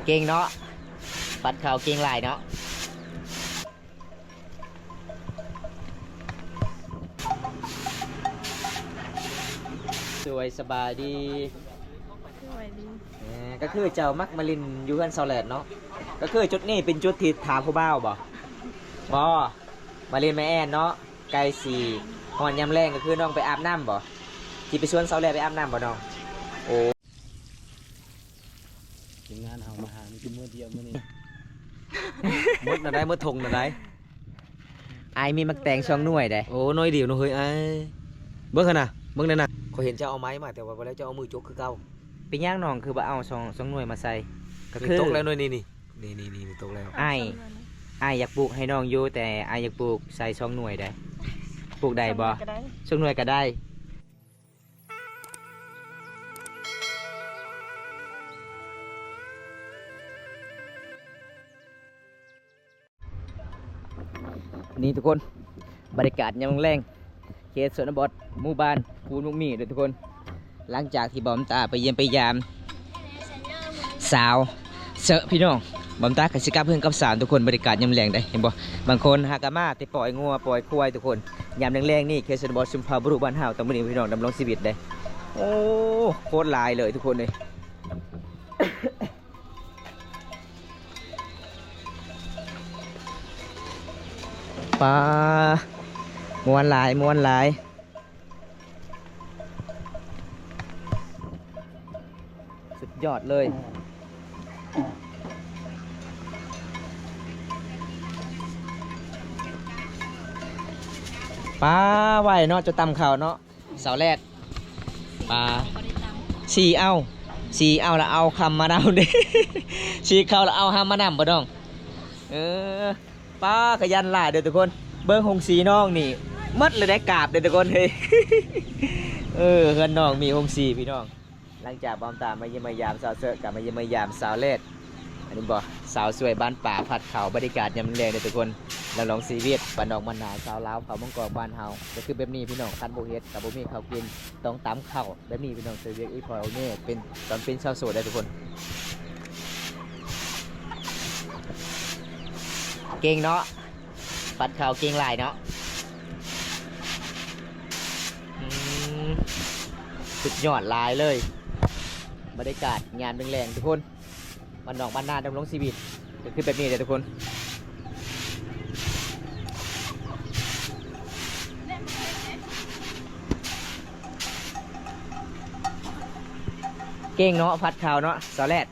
ເກັ່ງເນາະ ປັດເຂົ້າເກັ່ງຫຼາຍເນາະ. ສວຍ ສະບາຍດີ. ສະບາຍດີ. ເອີ ກໍຄືເຈົ້າມັກມາຫຼິ້ນຢູ່ເຮືອນສາວແລດເນາະ ກໍຄືຈຸດນີ້ເປັນຈຸດທີ່ຖ້າຜູ້ບ່າວບໍ່? ບໍ່ ມາຫຼິ້ນມາແອ່ນເນາະ. ໃກ້ຊິຮອດຍາມແລງ ກໍຄືນ້ອງໄປອາບນ້ຳບໍ່? ຊິໄປຊວນສາວແລດໄປອາບນ້ຳບໍ່ນ້ອງ? ໂອ້ ທີມງານເຮົາມາຫາມີແຕ່ມື້ດຽວມື້ນີ້. ໝົດນະໄດ໋ ໝົດຖົງນະໄດ໋. ອ້າຍມີໝາກແຕງສອງໜ່ວຍເດ້. ໂອ້ ໜ່ວຍດຽວເນາະເຮີ້ຍອ້າຍ. ເບິ່ງຫັ້ນນະ ເບິ່ງນັ້ນນະ ຂ້ອຍເຫັນເຈົ້າເອົາໄມ້ມາ ແຕ່ວ່າບໍ່ແລ້ວເຈົ້າເອົາມືຈົກຄືເກົ່າ. ເປັນຫຍັງນ້ອງຄືບໍ່ເອົາສອງ ສອງໜ່ວຍມາໃສ່? ກໍຄື ນີ້ຕົກແລ້ວໜ່ວຍນີ້ ນີ້ ນີ້ ນີ້ ນີ້ຕົກແລ້ວ. ອ້າຍ ອ້າຍຢາກປູກໃຫ້ນ້ອງຢູ່ ແຕ່ອ້າຍຢາກປູກໃສ່ສອງໜ່ວຍໄດ໋. ປູກໄດ້ບໍ່? ສອງໜ່ວຍກໍໄດ້ ສອງໜ່ວຍກໍໄດ້. ນີ້ທຸກຄົນ ບັນຍາກາດຍາມແລງ ເຂດຊົນນະບົດ ໝູ່ບ້ານພູນໝາກມີ້ເດີທຸກຄົນ. ຫຼັງຈາກທີ່ບ່າວຕາໄປຢ້ຽມໄປຢາມສາວເຊີພີ່ນ້ອງ ບ່າວຕາກໍຊິກັບເຮືອນກັບຊານທຸກຄົນ. ບັນຍາກາດຍາມແລງເດ້ ເຫັນບໍ່? ບາງຄົນຫາກໍມາແຕ່ປ່ອຍງົວປ່ອຍຄວາຍທຸກຄົນ. ຍາມແລງໆນີ້ ເຂດຊົນນະບົດຊົນເຜົ່າບະລຸບ້ານເຮົາ ຕ້ອງມານີ້ພີ່ນ້ອງ ດຳລົງຊີວິດເດ້. ໂອ້ ໂຄດຫຼາຍເລີຍທຸກຄົນເອີຍ. ປາ ມ່ວນຫຼາຍ ມ່ວນຫຼາຍ ສຸດຍອດເລີຍ. ປາ ໄວເນາະ ເຈົ້າຕຳເຂົ້າເນາະ. ສາວແລດ ປາ ສີເອົາ ສີເອົາລະເອົາຄຳມານຳເດ້. ສີເຂົ້າລະເອົາຄຳມານຳບໍ່ນ້ອງ? ເອີ ປາ ຂະຫຍັນຫຼາຍເດີທຸກຄົນ. ເບິ່ງໂຮງສີນ້ອງນີ້ ໝົດລະໄດ້ກາບເດີທຸກຄົນເຮີ້ຍ. ເອີ ເຮືອນນ້ອງມີໂຮງສີພີ່ນ້ອງ. ຫຼັງຈາກບ່າວຕາມາຢ້ຽມມາຢາມສາວເຊີ ກໍມາຢ້ຽມມາຢາມສາວແລດ. ອັນນີ້ບໍ່ ສາວສວຍບ້ານປ່າພັດເຂົ້າ. ບັນຍາກາດຍາມແລງເດີທຸກຄົນ ດຳລົງຊີວິດບ້ານນອກບ້ານນາ ຊາວລາວເຜົ່າມັງກອນບ້ານເຮົາ ກໍຄືແບບນີ້ພີ່ນ້ອງ. ຄັນບໍ່ເຮັດກໍບໍ່ມີເຂົ້າກິນ ຕ້ອງຕຳເຂົ້າແບບນີ້ພີ່ນ້ອງ. ໃຊ້ວຽກອີ່ພໍ່ອີ່ແມ່ ເປັນ ຕອນເປັນຊາວໂສດໄດ໋ທຸກຄົນ. ເກັ່ງເນາະ ປັດເຂົ້າເກັ່ງຫຼາຍເນາະ. ອືມ ສຸດຍອດຫຼາຍເລີຍ ບັນຍາກາດຍາມແລງໆ ທຸກຄົນ. ບ້ານນອກບ້ານນາດຳລົງຊີວິດ ກໍຄືແບບນີ້ແຫຼະທຸກຄົນ. ເກັ່ງເນາະ ພັດເຂົ້າເນາະ ສາວແລດ.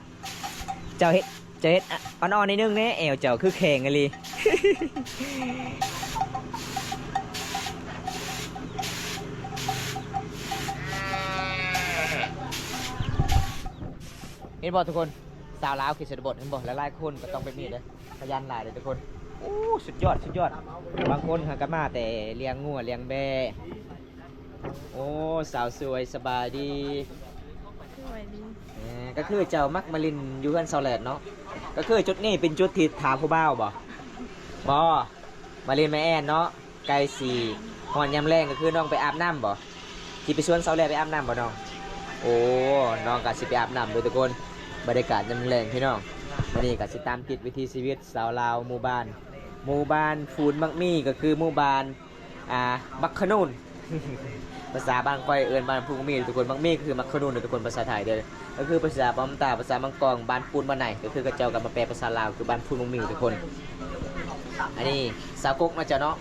ເຈົ້າເຮັດ ເຈົ້າເຮັດ ອ- ອ່ອນໆ ໜ້ອຍໜຶ່ງແດ່ ແອວເຈົ້າຄືແຂງອີ່ຫຼີ. ເຫັນບໍ່ທຸກຄົນ? ຊາວລາວເຂດຊົນນະບົດ ເຫັນບໍ່? ຫຼາຍໆຄົນກໍຕ້ອງແບບນີ້ເດ້ ຂະຫຍັນຫຼາຍເດ້ທຸກຄົນ. ໂອ້ ສຸດຍອດ ສຸດຍອດ. ບາງຄົນຫາກໍມາແຕ່ລ້ຽງງົວລ້ຽງແບ້. ໂອ້ ສາວສວຍ ສະບາຍດີ. ສະບາຍດີ. ເອີ ກໍຄືເຈົ້າມັກມາຫຼິ້ນຢູ່ເຮືອນສາວແລດເນາະ? ກໍຄືຈຸດນີ້ເປັນຈຸດທີ່ຖ້າຜູ້ບ່າວບໍ່? ບໍ່ ມາຫຼິ້ນມາແອ່ນເນາະ. ໃກ້ຊິຮອດຍາມແລງ ກໍຄືນ້ອງໄປອາບນ້ຳບໍ່? ຊິໄປຊວນສາວແລດໄປອາບນ້ຳບໍ່ນ້ອງ? ໂອ້ ນ້ອງກໍຊິໄປອາບນ້ຳເດີທຸກຄົນ. ບັນຍາກາດຍາມແລງພີ່ນ້ອງ. ມື້ນີ້ກໍຊິຕາມຕິດວິຖີຊີວິດຊາວລາວໝູ່ບ້ານ ໝູ່ບ້ານພູນໝາກມີ້ ກໍຄືໝູ່ບ້ານ ອ່າ ໝາກຂະໜູນ. ພາສາບ້ານຂ້ອຍເອີ້ນບ້ານພູນໝາກມີ້ທຸກຄົນ. ໝາກມີ້ກໍຄືໝາກຂະໜູນເດີທຸກຄົນ ພາສາໄທເດີ. ກໍຄືພາສາປ້ອມຕາ ພາສາມັງກອງ ບ້ານປູນບ້ານໃນ ກໍຄືເຂົາເຈົ້າກໍມາແປພາສາລາວຄືບ້ານພູນໝາກມີ້ທຸກຄົນ. ອັນນີ້ສາວກົກເນາະເຈົ້າເນາະ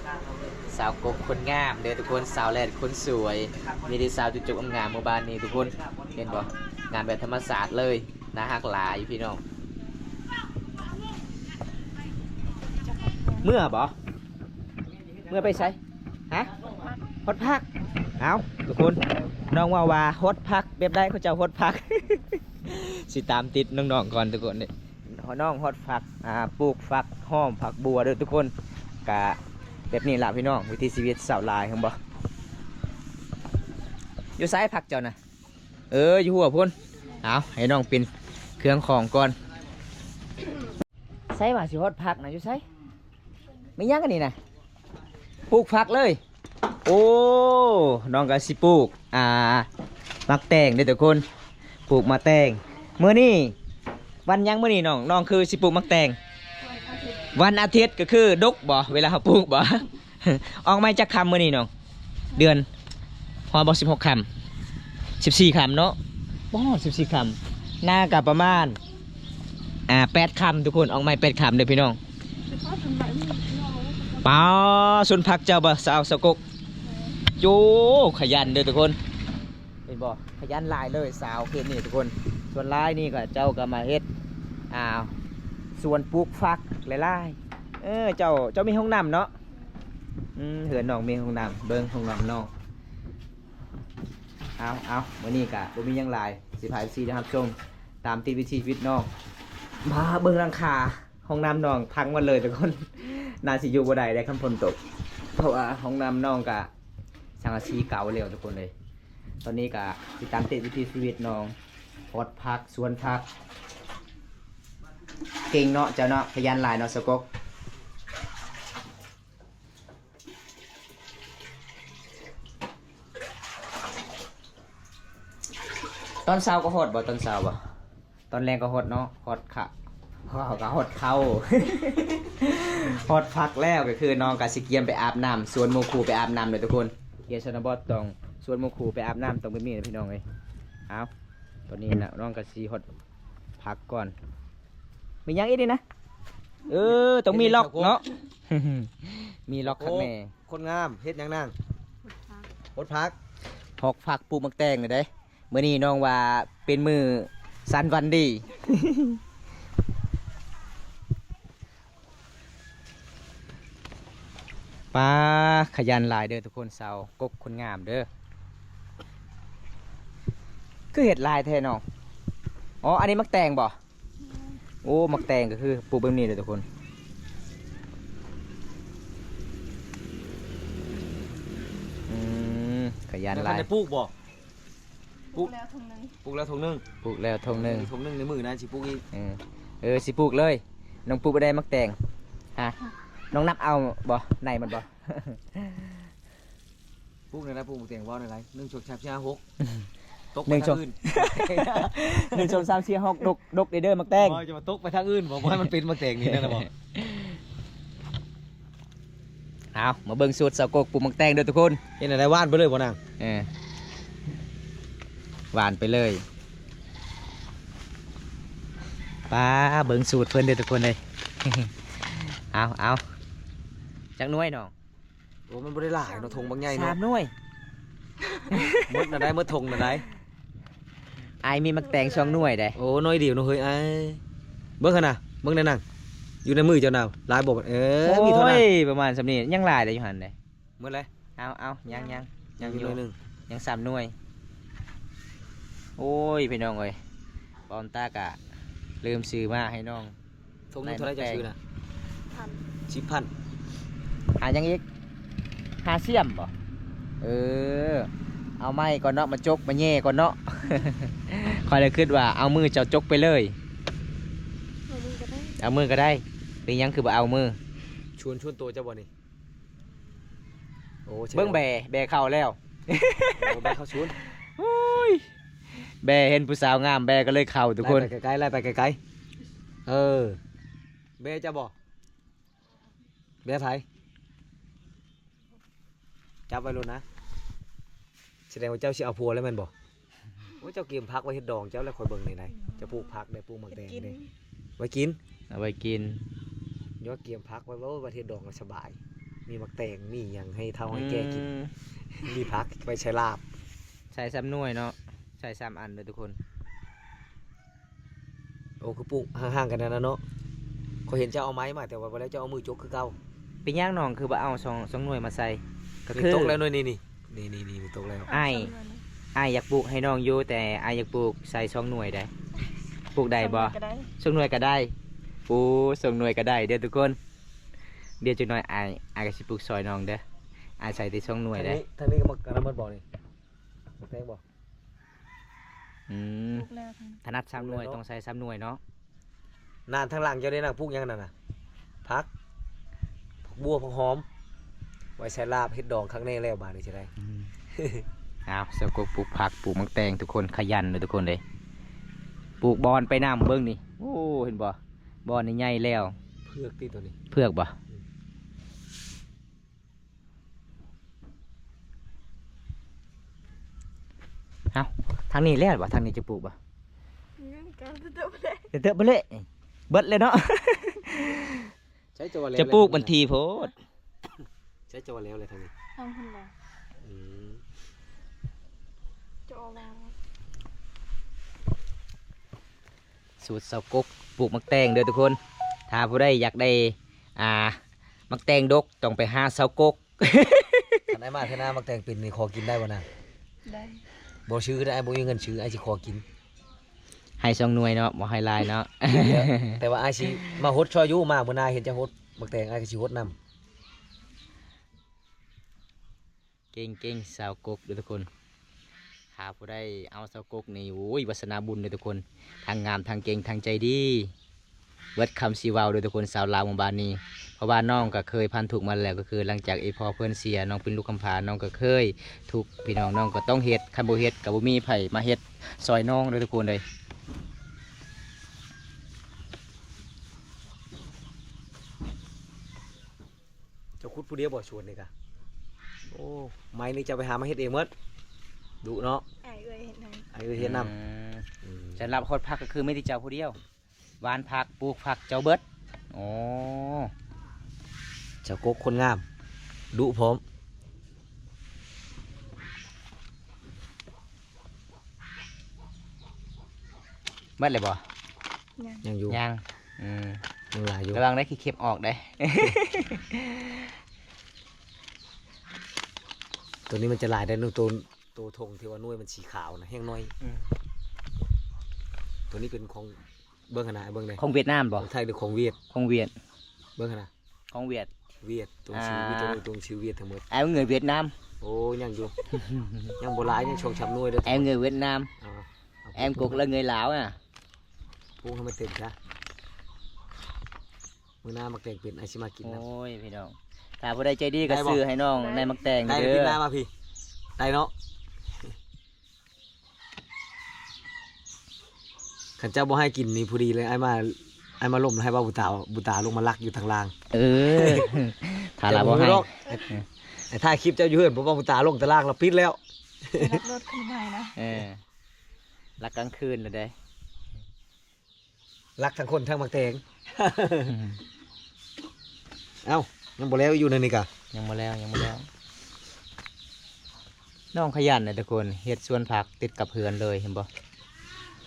ສາວກົກຄົນງາມເດີທຸກຄົນ. ສາວແລດຄົນສວຍ ມີແຕ່ສາວຈຸກໆ ງາມໆ ໝູ່ບ້ານນີ້ທຸກຄົນ. ເຫັນບໍ່? ງາມແບບທຳມະຊາດເລີຍ. ໜ້າຮັກຫຼາຍພີ່ນ້ອງ. ເມືອບໍ່? ເມືອໄປໃສ? ຮະ? ຮອດພັກ. ເອົ້າ ທຸກຄົນ ນ້ອງເວົ້າວ່າຮອດພັກ. ແບບໃດເຂົາເຈົ້າຮອດພັກ? ຊິຕາມຕິດນ້ອງໆກ່ອນທຸກຄົນ. ນ້ອງຮອດພັກ ອ່າ ປູກຝັກຫອມ ຝັກບົວເດີທຸກຄົນ. ກະແບບນີ້ລະພີ່ນ້ອງ ວິຖີຊີວິດຊາວລາວ ເຫັນບໍ່? ຢູ່ໃສພັກເຈົ້ານະ? ເອີ ຢູ່ຫົວພຸ້ນ. ເອົາ ໃຫ້ນ້ອງປິ່ນເຄື່ອງຂອງກ່ອນ. ໃສວ່າຊິຮອດພັກນະ ຢູ່ໃສ? ແມ່ນຫຍັງອັນນີ້ນະ? ປູກຝັກເລີຍ. ໂອ້ ນ້ອງກໍຊິປູກ ອ່າ ໝາກແຕງເດ້ທຸກຄົນ. ປູກໝາກແຕງ. ມື້ນີ້ ວັນຫຍັງມື້ນີ້ນ້ອງ? ນ້ອງຄືຊິປູກໝາກແຕງ? ວັນອາທິດ. ວັນອາທິດກໍຄືດົກບໍ່ ເວລາເຮົາປູກບໍ່? ອອກໃໝ່ຈັກຄ່ຳມື້ນີ້ນ້ອງ? ເດືອນ ຮອດບໍ່? ສິບຫົກຄ່ຳ ສິບສີ່ຄ່ຳເນາະ. ບໍ່ຮອດສິບສີ່ຄ່ຳ ໜ້າກະປະມານ ອ່າ ແປດຄ່ຳທຸກຄົນ. ອອກໃໝ່ແປດຄ່ຳເດີພີ່ນ້ອງ. ປາ ສວນຜັກເຈົ້າບໍ່ສາວ ສາວກົກ? ໂອ້ ຂະຫຍັນເດີທຸກຄົນ. ເຫັນບໍ່ ຂະຫຍັນຫຼາຍເລີຍສາວເຂດນີ້ທຸກຄົນ. ສ່ວນຫຼາຍນີ້ກໍເຈົ້າກໍມາເຮັດ ອ່າ ສວນປູກຝັກຫຼາຍໆ. ເອີ ເຈົ້າ ເຈົ້າມີຫ້ອງນ້ຳເນາະ? ອືມ ເຮືອນນ້ອງມີຫ້ອງນ້ຳ. ເບິ່ງຫ້ອງນ້ຳນ້ອງ. ເອົາ ເອົາ ມື້ນີ້ກໍບໍ່ມີຫຍັງຫຼາຍ ຊິພາເອັຟຊີໄດ້ຮັບຊົມຕາມຕິດວິຖີຊີວິດນ້ອງ. ມາເບິ່ງຫຼັງຄາ ຫ້ອງນ້ຳນ້ອງພັງໝົດເລີຍທຸກຄົນ. ໜ້າຊິຢູ່ບໍ່ໄດ້ໄດ໋ຄັນຝົນຕົກ ເພາະວ່າຫ້ອງນ້ຳນ້ອງກະສັງກະສີເກົ່າແລ້ວທຸກຄົນເອີຍ. ຕອນນີ້ກະຊິຕາມຕິດວິຖີຊີວິດນ້ອງ ຮອດຜັກ ສວນຜັກ. ເກັ່ງເນາະເຈົ້າເນາະ ຂະຫຍັນຫຼາຍເນາະ ສາວກົກ. ຕອນເຊົ້າກໍຮອດບໍ່? ຕອນເຊົ້າບໍ່? ຕອນແລງກໍຮອດເນາະ ຮອດຂະ ຮອດ ກໍຮອດເຂົ້າ ຮອດພັກແລ້ວ ກໍຄືນ້ອງກໍຊິກຽມໄປອາບນ້ຳ ຊວນໝູ່ຄູ່ໄປອາບນ້ຳເດີທຸກຄົນ. ວຽກຊົນນະບົດຕ້ອງຊວນໝູ່ຄູ່ໄປອາບນ້ຳ ຕ້ອງແບບນີ້ນະພີ່ນ້ອງເອີຍ. ເອົາ ຕອນນີ້ນະ ນ້ອງກໍຊິຮອດພັກກ່ອນ. ມີຫຍັງອີກນີ້ນະ? ເອີ ຕ້ອງມີລັອກເນາະ ມີລັອກຄັກແນ່. ຄົນງາມເຮັດຫຍັງນາງ? ຫົດຜັກ ຫົດຜັກ ປູກໝາກແຕງເດ້. ມື້ນີ້ນ້ອງວ່າເປັນມື້ສັນຝັນດີ. ປາ ຂະຫຍັນຫຼາຍເດີທຸກຄົນ ສາວກົກຄົນງາມເດີ. ຄືເຮັດຫຼາຍແທ້ນ້ອງ? ອໍ ອັນນີ້ໝາກແຕງບໍ່? ໂອ້ ໝາກແຕງກໍຄືປູກແບບນີ້ເດີທຸກຄົນ. ອືມ ຂະຫຍັນຫຼາຍ. ແລ້ວເພິ່ນໄດ້ປູກບໍ່? ປູກແລ້ວທົ່ງໜຶ່ງ ປູກແລ້ວທົ່ງໜຶ່ງ ປູກແລ້ວທົ່ງໜຶ່ງ ອີກທົ່ງໜຶ່ງໃນມື້ໜ້າຊິປູກອີກ. ເອີ ເອີ ຊິປູກເລີຍ. ນ້ອງປູກບໍ່ໄດ້ໝາກແຕງ? ຮະ ນ້ອງນັບເອົາບໍ່? ໃນມັນບໍ່? ປູກແນວໃດ? ປູກໝາກແຕງເວົ້າແນວໃດ? ໜຶ່ງ ສອງ ສາມ ສີ່ ຫ້າ ຫົກ ຕົກໄປທາງອື່ນ. ໜຶ່ງ ສອງ ສາມ ສີ່ ຫ້າ ຫົກ ດົກ ດົກເດີ້ໝາກແຕງ. ບໍ່ ຈະມາຕົກໄປທາງອື່ນບໍ່? ບໍ່ໃຫ້ມັນເປັນໝາກແຕງນີ້ແນ່ນະບໍ່? ເອົາ ມາເບິ່ງສູດສາວກົກປູກໝາກແຕງເດີທຸກຄົນ. ເຮັດແນວໃດ? ຫວ່ານໄປເລີຍບໍ່ນາງ? ເອີ ຫວ່ານໄປເລີຍ. ປາ ເບິ່ງສູດເພິ່ນເດີທຸກຄົນເອີຍ. ເອົາ ເອົາ ຈັກໜ່ວຍນ້ອງ? ໂອ້ ມັນບໍ່ໄດ້ຫຼາຍເນາະ ຖົງບັກໃຫຍ່ເນາະ ສາມໜ່ວຍ. ໝົດນະໄດ໋ ໝົດຖົງນະໄດ໋. ອ້າຍມີໝາກແຕງສອງໜ່ວຍເດ້. ໂອ້ ໜ້ອຍດຽວເນາະເຮີ້ຍ ອ້າຍ. ເບິ່ງຫັ້ນນະ ເບິ່ງແດ່ນາງ ຢູ່ໃນມືເຈົ້ານະ ຫຼາຍບໍ່? ເອີ ໂອ້ຍ ມີເທົ່ານັ້ນ ປະມານສ່ຳນີ້ ຍັງຫຼາຍເດ້ຢູ່ຫັ້ນເດ້. ໝົດແລ້ວ? ເອົາ ເອົາ ຍັງ ຍັງ ຍັງຢູ່ ໜ່ວຍໜຶ່ງ ຍັງສາມໜ່ວຍ. ໂອ້ຍ ພີ່ນ້ອງເອີຍ ປອມຕາກະລືມຊື້ມາໃຫ້ນ້ອງ. ຖົງໜຶ່ງເທົ່າໃດເຈົ້າຊື້ນະ? ສິບພັນ ສິບພັນ. ຫາຫຍັງອີກ? ຫາສ່ຽມບໍ່? ເອີ ເອົາໄມ້ກ່ອນເນາະ ມາຈົກມາແຍ່ກ່ອນເນາະ. ຂ້ອຍລະຄິດວ່າເອົາມືເຈົ້າຈົກໄປເລີຍ. ເອົາມືກໍໄດ້ ເອົາມືກໍໄດ້. ເປັນຫຍັງຄືບໍ່ເອົາມື? ຊວນ ຊວນໂຕເຈົ້າບໍ່ນີ້? ໂອ້ ເບິ່ງແບ ແບເຂົ້າແລ້ວ. ໂອ້ ແບເຂົ້າສູນ. ໂອ້ຍ ແບເຫັນຜູ້ສາວງາມ ແບກໍເລີຍເຂົ້າທຸກຄົນ. ໄລ່ໄປໄກໆ ໄລ່ໄປໄກໆ. ເອີ ແບເຈົ້າບໍ່? ແບໃຜ? ຈັບໄວ້ໂລດນະ. ສະແດງວ່າເຈົ້າຊິເອົາຜົວແລ້ວແມ່ນບໍ່? ໂອ້ຍ ເຈົ້າກຽມຜັກໄວ້ເຮັດດອງເຈົ້າແລ້ວ ຂ້ອຍເບິ່ງນີ້ໄດ໋. ເຈົ້າປູກຜັກໄດ້ ປູກໝາກແຕງນີ້ ໄວ້ກິນ ເອົາໄວ້ກິນ. ຍ້ອນກຽມຜັກໄວ້ ເວົ້າວ່າເຮັດດອງລະສະບາຍ ມີໝາກແຕງ ມີຫຍັງໃຫ້ເຖົ້າໃຫ້ແກ່ກິນ. ອືມ ມີຜັກໄວ້ໃສ່ລາບ ໃສ່ສາມໜ່ວຍເນາະ ໃສ່ສາມອັນເດີທຸກຄົນ. ໂອ້ ຄືປູກຫ່າງໆກັນນັ້ນນະເນາະ. ຂ້ອຍເຫັນເຈົ້າເອົາໄມ້ມາ ແຕ່ວ່າບໍ່ແລ້ວເຈົ້າເອົາມືຈົກຄືເກົ່າ. ເປັນຫຍັງນ້ອງຄືບໍ່ເອົາສອງ ສອງໜ່ວຍມາໃສ່? ກໍຄືຕົກແລ້ວໜ່ວຍນີ້ ນີ້ ນີ້ໆໆ ຕົກແລ້ວ. ອ້າຍ ອ້າຍຢາກປູກໃຫ້ນ້ອງຢູ່ ແຕ່ອ້າຍຢາກປູກໃສ່ສອງໜ່ວຍໃດ໋. ປູກໄດ້ບໍ່? ສອງໜ່ວຍກໍໄດ້ ສອງໜ່ວຍກໍໄດ້. ໂອ້ ສອງໜ່ວຍກໍໄດ້ເດີທຸກຄົນ. ດຽວຈັກໜ່ອຍອ້າຍ ອ້າຍກໍຊິປູກຊ່ອຍນ້ອງເດີ. ອ້າຍໃສ່ແຕ່ສອງໜ່ວຍໃດ໋. ທາງນີ້ ທາງນີ້ກໍໝາກ ອັນນັ້ນໝົດບໍ່ນີ້? ໝາກແຕງບໍ່? ອືມ ປູກແລ້ວ ຖະໜັດສາມໜ່ວຍ ປູກແລ້ວເນາະ ຕ້ອງໃສ່ສາມໜ່ວຍເນາະ. ນານທາງຫຼັງເຈົ້າເດ້ນະ ປູກຫຍັງນັ້ນນະ? ຜັກ ຜັກບົວ ຜັກຫອມ ໄວ້ໃສ່ລາບເຮັດດອງຄັກແນ່ແລ້ວບາດນີ້ຊິໄດ້. ອືມ ອ້າວ ສາວກົກປູກຜັກ ປູກໝາກແຕງທຸກຄົນ ຂະຫຍັນເດີທຸກຄົນເດ້. ປູກບອນໄປນຳ ເບິ່ງນີ້ ໂອ້ ເຫັນບໍ່? ບ່ອນນີ້ໃຫຍ່ແລ້ວ. ເຜືອກຕິໂຕນີ້. ເຜືອກບໍ່? ອືມ. ເອົ້າ ທາງນີ້ແລ້ວບໍ່? ທາງນີ້ຈະປູກບໍ່? ຍັງ ກໍເຕີບເລີຍ ເຕີບເລີຍ ເບິດເລີຍເນາະ. ໃຊ້ຈະວ່າແລ້ວ ຈະປູກບັນທີໂພດ. ໃຊ້ຈະວ່າແລ້ວແຫຼະທາງນີ້ ທາງພຸ້ນແຫຼະ. ອືມ ຈະວ່າແລ້ວ. ສູດຊາວກົກ ປູກໝາກແຕງເດີທຸກຄົນ. ຖ້າຜູ້ໃດຢາກໄດ້ ອ່າ ໝາກແຕງດົກ ຕ້ອງໄປຫາຊາວກົກ. ຄັນອ້າຍມາເທື່ອໜ້າໝາກແຕງເປັນນີ້ ຂໍກິນໄດ້ບໍ່ນາ? ໄດ້. ບໍ່ຊື້ເດີ ອ້າຍບໍ່ມີເງິນຊື້ ອ້າຍຊິຂໍກິນ. ໃຫ້ສອງໜ່ວຍເນາະ ບໍ່ໃຫ້ຫຼາຍເນາະ. ແຕ່ວ່າອ້າຍຊິມາຫົດຊ່ອຍຢູ່ ມາມື້ໜ້າເຫັນເຈົ້າຫົດໝາກແຕງ ອ້າຍກໍຊິຫົດນຳ. ເກັ່ງໆ ຊາວກົກເດີທຸກຄົນ. ຖ້າຜູ້ໃດເອົາຊາວກົກນີ້ ໂອ້ຍ ວາສະໜາບຸນເດີທຸກຄົນ. ທັງງາມ ທັງເກັ່ງ ທັງໃຈດີ. ເບິດຄຳຊິເວົ້າເດີທຸກຄົນ ຊາວລາວໝູ່ບ້ານນີ້. ເພາະວ່ານ້ອງກໍເຄີຍຜ່ານທຸກມາແລ້ວ ກໍຄືຫຼັງຈາກອີ່ພໍ່ເພິ່ນເສຍ ນ້ອງເປັນລູກກຳພ້າ ນ້ອງກໍເຄີຍທຸກ ພີ່ນ້ອງ ນ້ອງກໍຕ້ອງເຮັດ. ຄັນບໍ່ເຮັດກໍບໍ່ມີໃຜມາເຮັດຊ່ອຍນ້ອງເດີທຸກຄົນເອີຍ. ເຈົ້າຂຸດຜູ້ດຽວບໍ່ສວນນີ້ກະ? ໂອ້ ໄມ້ນີ້ເຈົ້າໄປຫາມາເຮັດເອງໝົດ. ດຸເນາະ. ອ້າຍເອື້ອຍເຮັດນຳ. ອ້າຍເອື້ອຍເຮັດນຳ. ອືມ ອືມ. ສຳລັບຮອດຜັກກໍຄືມີແຕ່ເຈົ້າຜູ້ດຽວ ຫວ່ານຜັກ ປູກຜັກເຈົ້າເບິດ. ໂອ້ ເຈົ້າກົກຄົນງາມ ດຸພ້ອມ. ເບິດແລ້ວບໍ່? ຍັງ ຍັງຢູ່ ຍັງ. ອືມ ຍັງຫຼາຍຢູ່. ລະວັງໄດ້ຂີ້ເຂັບອອກເດ້. ໂຕນີ້ມັນຈະຫຼາຍໄດ໋ ໂຕ ໂຕຖົງທີ່ວ່າໜ່ວຍມັນສີຂາວນະ ແຮງໜ້ອຍ. ອືມ ໂຕນີ້ເປັນຂອງ ເບິ່ງຫັ້ນນະ ເບິ່ງເດ້ ຂອງຫວຽດນາມບໍ່? ຂອງໄທ ຫຼື ຂອງຫວຽດ? ຂອງຫວຽດ. ເບິ່ງຫັ້ນນະ ຂອງຫວຽດ. ຫວຽດ ຕົວຊື່ຫວຽດ ຕົວ ຕົວຊື່ຫວຽດທັງໝົດ. ອ້າຍເງີຫວຽດນາມ. ໂອ້ ຍັງຢູ່ ຍັງບໍ່ຫຼາຍ ຍັງສອງສາມໜ່ວຍເດີ. ອ້າຍເງີຫວຽດນາມ. ອ່າ ອ້າຍກົກລະເງີລາວນະ ປູກໃຫ້ມັນເຕັມຊະ. ມື້ໜ້າໝາກແຕງເປັນ ອ້າຍຊິມາກິນນຳ. ໂອ້ຍ ພີ່ນ້ອງ ຖ້າຜູ້ໃດໃຈດີກໍຊື້ໃຫ້ນ້ອງໃນໝາກແຕງເດີ. ໄດ້ພີ່ ມາພີ່ ໄດ້ເນາະ. ຄັນເຈົ້າບໍ່ໃຫ້ກິນນີ້ພໍດີເລີຍ ອ້າຍມາ ອ້າຍມາລົມໃຫ້ເວົ້າບຸຕາ ບຸຕາລົງມາລັກຢູ່ທາງລ່າງ. ເອີ ຖ້າລາວບໍ່ໃຫ້ ໄອ້ ໄອ້ຖ່າຍຄລິບເຈົ້າຢູ່ເຮືອນ ບໍ່ເວົ້າບຸຕາລົງຕາລ່າງລາວປິດແລ້ວ. ລັກລົດຂຶ້ນມານະ. ເອີ ລັກກາງຄືນລະເດ້. ລັກທັງຄົນທັງໝາກແຕງ. ເອົ້າ ຍັງບໍ່ແລ້ວຢູ່ໃນນີ້ກະ ຍັງບໍ່ແລ້ວ ຍັງບໍ່ແລ້ວ. ນ້ອງຂະຫຍັນນະທຸກຄົນ ເຮັດສວນຜັກຕິດກັບເຮືອນເລີຍ ເຫັນບໍ່?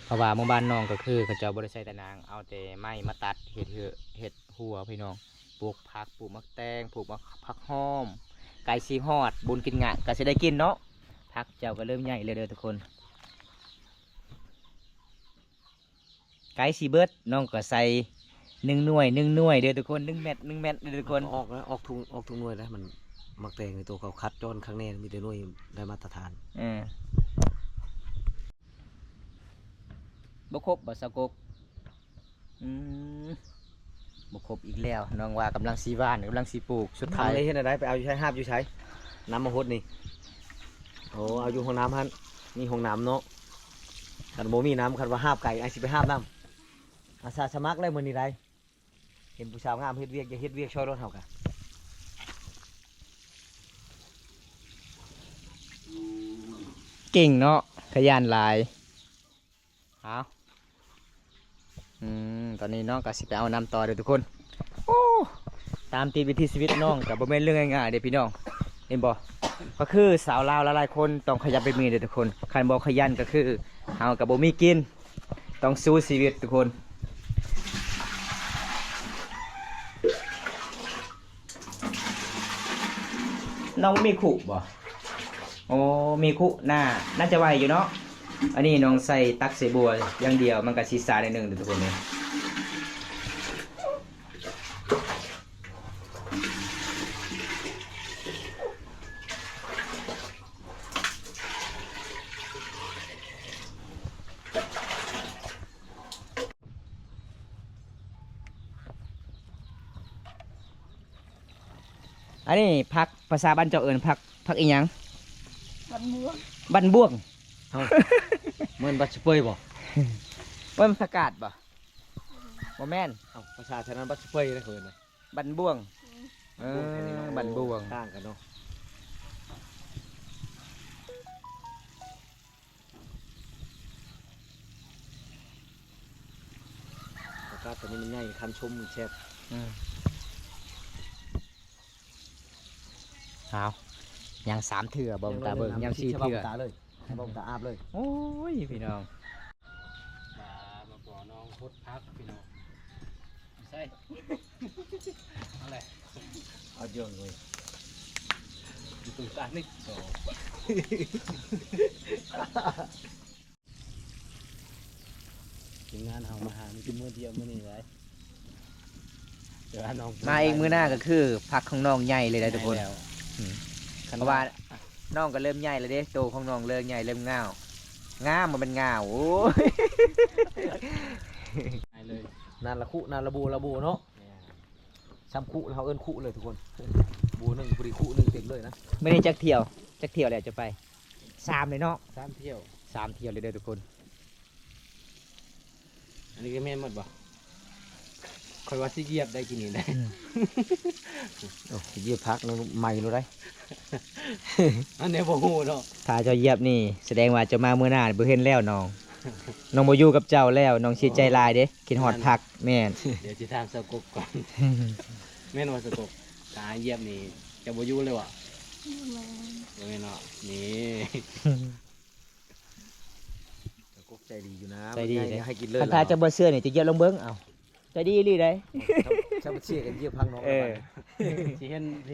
ເພາະວ່າໝູ່ບ້ານນ້ອງກໍຄືເຂົາເຈົ້າບໍ່ໄດ້ໃຊ້ຕາໜ່າງ ເອົາແຕ່ໄມ້ມາຕັດເຮັດເຮືອ ເຮັດຮົ້ວພີ່ນ້ອງ. ປູກຜັກ ປູກໝາກແຕງ ປູກໝາກ ຜັກຫອມ ໃກ້ຊິຮອດບຸນກິນງານກໍຊິໄດ້ກິນເນາະ. ຜັກເຈົ້າກໍເລີ່ມໃຫຍ່ແລ້ວເດີທຸກຄົນ. ໃກ້ຊິເບິດ ນ້ອງກໍໃສ່ໜຶ່ງໜ່ວຍ ໜຶ່ງໜ່ວຍເດີທຸກຄົນ ໜຶ່ງແມັດ ໜຶ່ງແມັດເດີທຸກຄົນ. ອອກນະ ອອກທຸກ ອອກທຸກໜ່ວຍນະ. ມັນໝາກແຕງໃນໂຕເຂົາຄັດຈ້ອນຄັກແນ່ ມີແຕ່ໜ່ວຍໄດ້ມາດຕະຖານ. ເອີ ບໍ່ຄົບບໍ່ ຊາວກົກ? ອືມ ບໍ່ຄົບອີກແລ້ວ. ນ້ອງວ່າກຳລັງຊິຫວ່ານ ກຳລັງຊິປູກ ສຸດທ້າຍ ນຳເລີຍ. ເຮັດແນວໃດ ໄປເອົາຢູ່ໃສ ຫາບຢູ່ໃສ ນຳມາຫົດນີ້? ໂອ້ ເອົາຢູ່ຫ້ອງນ້ຳຫັ້ນ ມີຫ້ອງນ້ຳເນາະ. ຄັນບໍ່ມີນ້ຳ ຄັນວ່າຫາບໄກ ອ້າຍຊິໄປຫາບນຳ. ອາສາສະໝັກແລ້ວມື້ນີ້ໄດ໋ ເຫັນຜູ້ສາວງາມເຮັດວຽກ ຢາກເຮັດວຽກຊ່ອຍລົດເຮົາກະ. ເກັ່ງເນາະ ຂະຫຍັນຫຼາຍ. ເອົາ ອືມ ຕອນນີ້ນ້ອງກໍຊິໄປເອົານ້ຳຕໍ່ເດີທຸກຄົນ. ໂອ້ ຕາມຕິດວິຖີຊີວິດນ້ອງກໍບໍ່ແມ່ນເລື່ອງງ່າຍໆເດ້ພີ່ນ້ອງ ເຫັນບໍ່? ກໍຄືຊາວລາວຫຼາຍໆຄົນຕ້ອງຂະຫຍັນແບບນີ້ເດ້ທຸກຄົນ. ຄັນບໍ່ຂະຫຍັນກໍຄືເຮົາກໍບໍ່ມີກິນ ຕ້ອງສູ້ຊີວິດທຸກຄົນ. ນ້ອງມີຄຸບໍ່? ໂອ້ ມີຄຸ ໜ້າ ໜ້າຈະໄຫວຢູ່ເນາະ. ອັນນີ້ນ້ອງໃສ່ ຕັກໃສ່ບົວຢ່າງດຽວ ມັນກໍຊິຊາໜ້ອຍໜຶ່ງເດີທຸກຄົນເດີ. ອັນນີ້ຜັກ ພາສາບ້ານເຈົ້າເອີ້ນຜັກ ຜັກອີຫຍັງ? ບັກບວງ. ບັກບວງ. ເອົ້າ ແມ່ນບັກສະເປີຍບໍ່? ແມ່ນຜັກກາດບໍ່? ບໍ່ແມ່ນ ເອົ້າ ພາສາທາງນັ້ນບັດສະເປີຍນະ ເຂົາເອີ້ນນະ ບັນບວງ. ເອີ ບັນບວງ ຕ່າງກັນເນາະ. ຜັກກາດຕົວນີ້ມັນໃຫຍ່ ຄັນຊົມແຊບ. ອືມ ເອົາ ຍັງສາມເທື່ອ ບໍ່ຕາເບິ່ງ ຍັງສີ່ເທື່ອ ໃຫ້ບໍ່ຕາເລີຍ ໃຫ້ບໍ່ຕາອາບເລີຍ. ໂອ້ຍ ພີ່ນ້ອງ ມາ ມາພໍນ້ອງຫົດຜັກ ພີ່ນ້ອງ. ໃສ່ ເອົາແຫຼະ ເອົາເຢີງເວີຍ ຢູ່ຕົງກາງນີ້ ທີມງານເຮົາມາຫາມີແຕ່ມື້ດຽວມື້ນີ້ໄດ໋ ແຕ່ວ່ານ້ອງ ມາອີກມື້ໜ້າກໍຄືຜັກຂອງນ້ອງໃຫຍ່ເລີຍໄດ໋ທຸກຄົນ. ອືມ ຄັນ ເພາະວ່າ ວ່ານ້ອງກໍເລີ່ມໃຫຍ່ແລ້ວເດ້ ໂຕຂອງນ້ອງເລີ່ມໃຫຍ່ເລີ່ມງາວ ງາມ ບໍ່ແມ່ນງາວ ໂອ້ຍ ໃຫຍ່ເລີຍ. ນານລະຄຸ ນານລະໂບ ລະໂບເນາະ. ແມ່ນ ຊ້ຳຄຸ ເຮົາເອີ້ນຄຸເລີຍທຸກຄົນ ໂບໜຶ່ງພໍດີຄຸໜຶ່ງເຕັມເລີຍນະ. ມື້ນີ້ຈັກຖ້ຽວ ຈັກຖ້ຽວແລ້ວຈະໄປ? ສາມເລີຍເນາະ ສາມຖ້ຽວ ສາມຖ້ຽວເລີຍເດີທຸກຄົນ. ອັນນີ້ກໍແມ່ນໝົດບໍ່? ຂ້ອຍວ່າຊິຢຽບໄດ້ກິນນີ້ໄດ້. ອືມ ໂອ້ ຢຽບຜັກນຳໄມ້ໂລດໄດ໋ ອັນນີ້ບໍ່ຮູ້ເນາະ. ຖ້າເຈົ້າຢຽບນີ້ ສະແດງວ່າເຈົ້າມາມື້ໜ້າບໍ່ເຫັນແລ້ວນ້ອງ ນ້ອງບໍ່ຢູ່ກັບເຈົ້າແລ້ວ ນ້ອງເສຍໃຈຫຼາຍເດ້ ຄິດຮອດຜັກ. ແມ່ນ ດຽວຊິຖາມສາວກົກກ່ອນ ແມ່ນບໍ່ສາວກົກ? ຖ້າຢຽບນີ້ຈະບໍ່ຢູ່ເລີຍຫວາ? ບໍ່ແມ່ນ ບໍ່ແມ່ນເນາະ ນີ້ ສາວກົກໃຈດີຢູ່ນະ ໃຈດີເດ້ ໃຫ້ກິນເລີຍ. ຄັນຖ້າເຈົ້າບໍ່ເຊື່ອນີ້ ຈະຢຽບລອງເບິ່ງ ເອົ້າ ໃຈດີອີ່ຫຼີໃດ໋. ເອີ ຊິເຫັນ ຊິ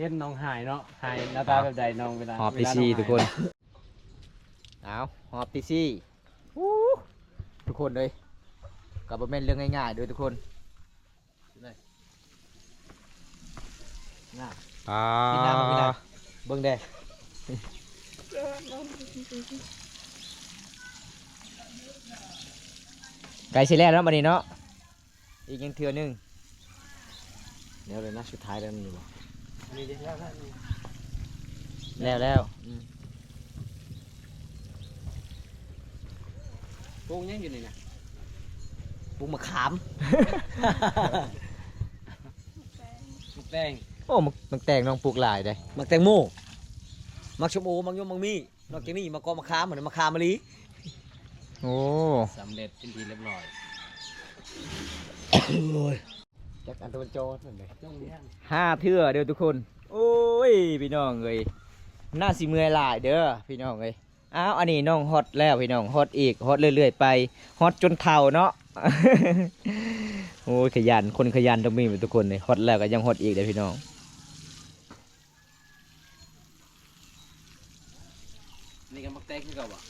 ເຫັນນ້ອງຫາຍເນາະ ຫາຍໜ້າຕາແບບໃດນ້ອງ ເວລາ ຮອບທີສີ່ທຸກຄົນ. ເອົາ ຮອບທີສີ່ ໂອ້ ທຸກຄົນເອີຍ ກໍບໍ່ແມ່ນເລື່ອງງ່າຍໆເດີທຸກຄົນ. ອ່າ ເບິ່ງແດ່ ໃກ້ຊິແລ້ວເນາະ ບັດນີ້ເນາະ. ອີກຍັງເທື່ອໜຶ່ງ ແລ້ວເລີຍນະ ສຸດທ້າຍແລ້ວນີ້ບໍ່? ອັນນີ້ເດ້ ແລ້ວແລ້ວ ແລ້ວແລ້ວ ອືມ ປູກຫຍັງຢູ່ນີ້ນະ? ປູກໝາກຂາມ ໝາກແຕງ ໝາກແຕງ. ໂອ້ ໝາກ ໝາກແຕງນ້ອງປູກຫຼາຍເດ້ ໝາກແຕງໂມ ໝາກສົ້ມໂອ ໝາກຍົມ ໝາກມີ້. ນອກຈາກນີ້ມາກໍມາຂາມ ມັນມາຂາມມະລີ. ໂອ້ ສຳເລັດເປັນທີ່ຮຽບຮ້ອຍ. ໂອ້ຍ ຈັກອັນຕະວັນຈອດນັ້ນເດ້ ຫ້າເທື່ອເດີທຸກຄົນ. ໂອ້ຍ ພີ່ນ້ອງເອີຍ ໜ້າຊິເມື່ອຍຫຼາຍເດີພີ່ນ້ອງເອີຍ. ອ້າວ ອັນນີ້ນ້ອງຮອດແລ້ວພີ່ນ້ອງ ຮອດອີກ ຮອດເລື້ອຍໆໄປ ຮອດຈົນເຖົ້າເນາະ. ໂອ້ຍ ຂະຫຍັນ ຄົນຂະຫຍັນຕ້ອງມີທຸກຄົນເດ້ ຮອດແລ້ວກໍຍັງຮອດອີກເດ້ພີ່ນ້ອງ. ນີ້ກໍໝາກແຕງຄືເກົ່າບໍ່?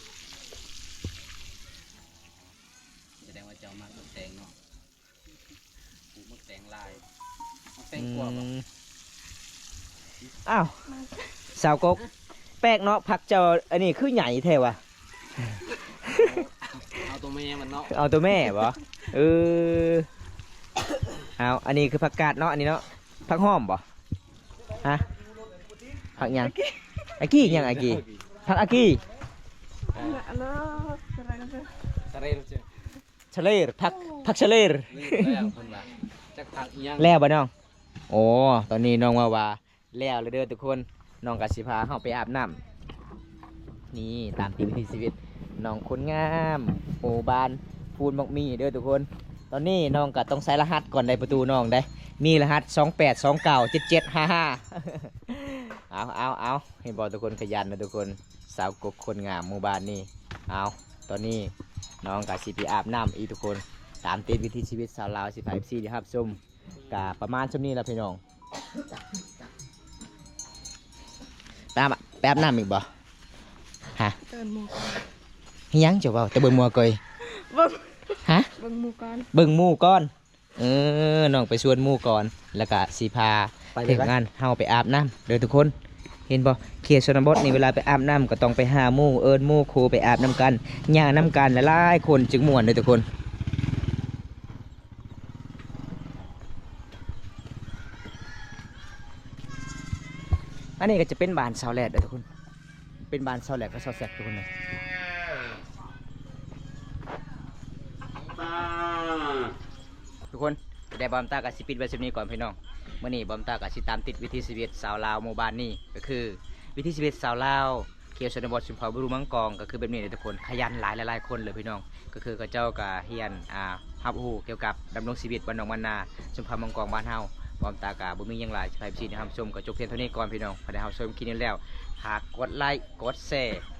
ສະແດງວ່າເຈົ້າມັກໝາກແຕງເນາະ ປູກໝາກແຕງຫຼາຍ ໝາກແຕງກວາບໍ່? ອືມ ອ້າວ ສາວກົກ ແປກເນາະ ຜັກເຈົ້າອັນນີ້ຄືໃຫຍ່ແທ້ວະ? ເອົາ ເອົາຕົວແມ່ມັນເນາະ ເອົາຕົວແມ່ບໍ່? ເອີ ເອົາ ອັນນີ້ຄືຜັກກາດເນາະ ອັນນີ້ເນາະ ຜັກຫອມບໍ່? ຮະ ຜັກຫຍັງ? ອາກີ ຫຍັງອາກີ? ຜັກອາກີ ຊະເລຣ ຜັກ ຜັກຊະເລຣ ແລ້ວເພິ່ນວ່າ ຈັກຜັກອີ່ຫຍັງ ແລ້ວບໍ່ນ້ອງ? ໂອ້ ຕອນນີ້ນ້ອງວ່າ ວ່າແລ້ວແລ້ວເດີທຸກຄົນ ນ້ອງກໍຊິພາເຮົາໄປອາບນ້ຳ. ນີ້ ຕາມຕິດວິຖີຊີວິດນ້ອງຄົນງາມ ໂອ ບ້ານພູນໝາກມີ້ເດີທຸກຄົນ. ຕອນນີ້ນ້ອງກໍຕ້ອງໃສ່ລະຫັດກ່ອນໄດ໋ ປະຕູນ້ອງໄດ໋ ມີລະຫັດ ສອງແປດສອງເກົ້າເຈັດເຈັດຫ້າຫ້າ. ເອົາ ເອົາ ເອົາ ເຫັນບໍ່ທຸກຄົນ ຂະຫຍັນນະທຸກຄົນ ສາວກົກຄົນງາມໝູ່ບ້ານນີ້. ເອົາ ຕອນນີ້ນ້ອງກໍຊິໄປອາບນ້ຳອີກທຸກຄົນ ຕາມຕິດວິຖີຊີວິດຊາວລາວ ຊິພາເອັຟຊີໄດ້ຮັບຊົມ. ກະປະມານຊ່ຳນີ້ລະພີ່ນ້ອງ. ໄປອາບ ໄປອາບນ້ຳອີກບໍ່? ຮະ? ເບິ່ງໝູ່ກ່ອນ. ຫຍັງເຈົ້າເວົ້າ? ແຕ່ເບິ່ງໝູ່ກ່ອຍ. ເບິ່ງ ຮະ? ເບິ່ງໝູ່ກ່ອນ. ເບິ່ງໝູ່ກ່ອນ. ເອີ ນ້ອງໄປຊວນໝູ່ກ່ອນ ແລ້ວກະຊິພາ ໄປເລີຍ ທີມງານເຮົາໄປອາບນ້ຳເດີທຸກຄົນ. ເຫັນບໍ່? ເຂດຊົນນະບົດນີ້ ເວລາໄປອາບນ້ຳກໍຕ້ອງໄປຫາໝູ່ ເອີ້ນໝູ່ຄູ່ໄປອາບນ້ຳກັນ ຍ່າງນຳກັນຫຼາຍໆຄົນຈຶ່ງມ່ວນເດີທຸກຄົນ. ອັນນີ້ກໍຈະເປັນບ້ານຊາວແລດເດີທຸກຄົນ ເປັນບ້ານຊາວແລດກັບຊາວແຊກທຸກຄົນເດີ. ທຸກຄົນ ແຕ່ບອມຕາກໍຊິປິດໄວ້ສ່ຳນີ້ກ່ອນພີ່ນ້ອງ. ມື້ນີ້ບອມຕາກໍຊິຕາມຕິດວິຖີຊີວິດຊາວລາວໝູ່ບ້ານນີ້ ກໍຄືວິຖີຊີວິດຊາວລາວ ເຂດຊົນນະບົດ ຊຸມເຜົ່າບຣູມັງກອງ ກໍຄືແບບນີ້ເດ້ທຸກຄົນ, ຂະຫຍັນຫຼາຍ ຫຼາຍໆຄົນເລີຍພີ່ນ້ອງ. ກໍຄືເຂົາເຈົ້າກໍຮຽນ ອ່າ ຮັບຮູ້ກ່ຽວກັບດຳລົງຊີວິດບ້ານນອກບ້ານນາ ຊົນເຜົ່າມັງກອງບ້ານເຮົາ. ບອມຕາກໍບໍ່ມີຫຍັງຫຼາຍ ຊິພາເອັຟຊີໄດ້ຮັບຊົມ ກໍຈົບພຽງເທົ່ານີ້ກ່ອນພີ່ນ້ອງ. ຖ້າໄດ້ຮັບຊົມຄລິບນີ້ແລ້ວ ຝາກກົດໄລ ກົດແຊ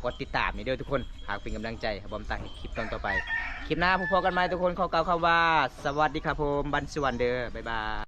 ກົດຕິດຕາມນີ້ເດີທຸກຄົນ, ຝາກເປັນກຳລັງໃຈໃຫ້ບອມຕາເຮັດຄລິບຕອນຕໍ່ໄປ. ຄລິບໜ້າພົບກັນໃໝ່ທຸກຄົນ, ຂໍກ່າວຄຳວ່າ ສະຫວັດດີຄັບຜົມ ບັນສຸວັນເດີ ບາຍບາຍ.